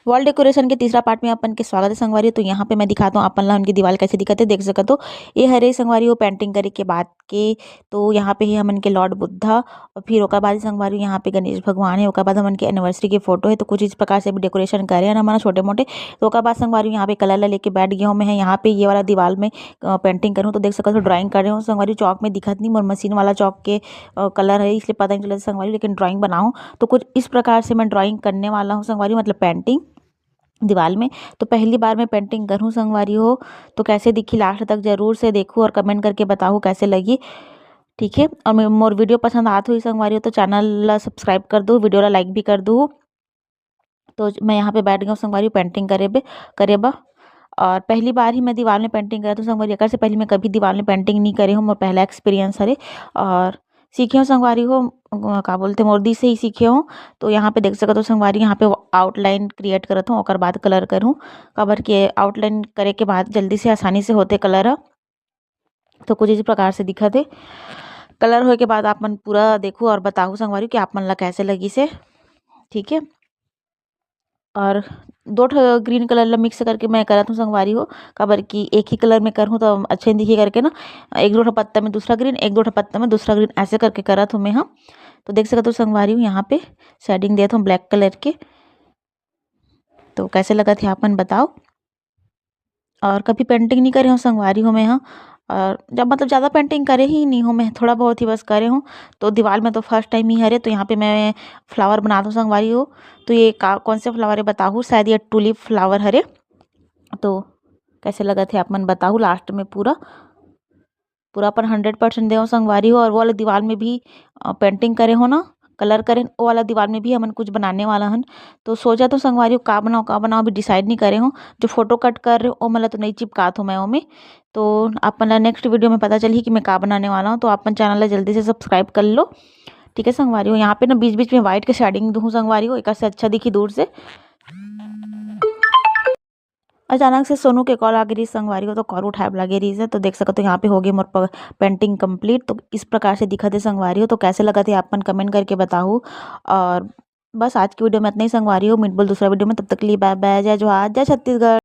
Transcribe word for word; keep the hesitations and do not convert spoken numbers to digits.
Wall decoration के तीसरा part में अपन के स्वागत है संगवारी हो। तो यहाँ पे मैं दिखाता हूँ अपन ला उनकी दीवार कैसे दिखत हे। देख सकत हो, ये हरे संगवारी हो पेंटिंग करे के बाद के। तो यहाँ पे ही हमन के लॉर्ड बुद्धा और फिर ओकर बाद संगवारी हो यहाँ पे गणेश भगवान है। ओकर बाद हमन के एनिवर्सरी के फोटो है। तो कुछ इस प्रकार से भी डेकोरेशन करे हैं हमन छोटे मोटे। तो ओकर बाद संगवारी हो यहाँ पे कलर ला लेके बैठ गया हूँ मैं। यहाँ पे ये वाला दीवार में पेंटिंग करूँ तो देख सकत हो ड्राइंग करे हूँ संगवारी हो। चौक में दिखत नहीं, मोर मशीन वाला चौक के कलर है, इसलिए पता नहीं चलत संगवारी हो, लेकिन ड्राइंग बनाऊँ। तो कुछ इस प्रकार से मैं ड्राइंग करने वाला हूँ संगवारी हो, मतलब पेंटिंग दीवार में। तो पहली बार मैं पेंटिंग करूँ संगवारी हो, तो कैसे दिखी लास्ट तक जरूर से देखू और कमेंट करके बताहू कैसे लगी। ठीक है, और मैं, मोर वीडियो पसंद आत होही संगवारी हो तो चैनल ला सब्सक्राइब कर दो, वीडियो ला लाइक भी कर दो। तो मैं यहाँ पे बैठ गया हूँ संगवारी हो पेंटिंग करे बे करे बा। और पहली बार ही मैं दीवार में पेंटिंग करत हूँ संगवारी हो। एकर से पहले मैं कभी दीवार में पेंटिंग नहीं करे हूँ, मोर पहला एक्सपीरियंस हरे। और सीखे हूँ संगवारी हो, अ, का बोलते मोर दी से ही सीखे हूँ। तो यहाँ पे देख सकत हो संगवारी, यहाँ पे आउटलाइन क्रिएट करत हूँ, ओकर बाद कलर करूँ। काबर के आउटलाइन करे के बाद जल्दी से आसानी से होते कलर ह। तो कुछ इस प्रकार से दिखत हे। कलर होए के बाद आप मन पूरा देखू और बताहू संगवारी हो कि आप मन ला कैसे लगी से। ठीक है, और दो ठो ग्रीन कलर ला मिक्स करके मैं करत हूँ संगवारी हो, काबर कि एक ही कलर में करहूँ तो अच्छे नहीं दिखे करके ना, एक दो ठो पत्ता में दूसरा ग्रीन, एक दो ठो पत्ता में दूसरा ग्रीन, ऐसे करके करत हूँ मैं। हाँ, तो देख सकत हो संगवारी हो, यहाँ पे शेडिंग देत हूँ ब्लैक कलर के। तो कैसे लगत हे आप मन बताओ। और कभी पेंटिंग नहीं करे हूँ संगवारी हो मैं, हाँ। और जब, मतलब, ज़्यादा पेंटिंग करे ही नहीं हूँ मैं, थोड़ा बहुत ही बस करे हूँ। तो दीवार में तो फर्स्ट टाइम ही हरे, तो यहाँ पे मैं फ्लावर बनात हूँ संगवारी हो। तो ये का, कौन से फ्लावर है बताहू, शायद ये टूलिप फ्लावर हरे। तो कैसे लगत हे आप मन बताहू लास्ट में पूरा, पूरा अपन हंड्रेड परसेंट देव संगवारी हो। और वो वाला दीवार में भी अ, पेंटिंग करे हो ना, कलर करे, वो वाला दीवार में भी हमन कुछ बनाने वाला हन। तो सोचत हूँ संगवारी हो का बनाओ, का बनाओ, अभी डिसाइड नहीं करे हो। जो फोटो कट कर रहे हो, ओ मन ला तो नहीं चिपकात हूँ मैं ओमे। तो आप मन ला नेक्स्ट वीडियो में पता चलही कि मैं का बनाने वाला हूँ। तो आप मन चैनल ला जल्दी से सब्सक्राइब कर लो, ठीक है संगवारी हो। यहाँ पे ना बीच बीच में व्हाइट के शेडिंग दूँ संगवारी हो, एकर से अच्छा दिखी दूर से। अचानक से सोनू के कॉल आ गे रहिस संगवारी हो, तो कॉल उठाए बर लागे रहिस हे। तो देख सकत हो यहाँ पे हो गे मोर प-, पेंटिंग कंप्लीट। तो इस प्रकार से दिखत हे संगवारी हो। तो कैसे लगत हे आप मन कमेंट करके बताहू। और बस आज की वीडियो में इतना ही संगवारी हो, मिलबो दूसरा वीडियो में, तब तक के लिए बाय बाय, जय जोहार, जय छत्तीसगढ़।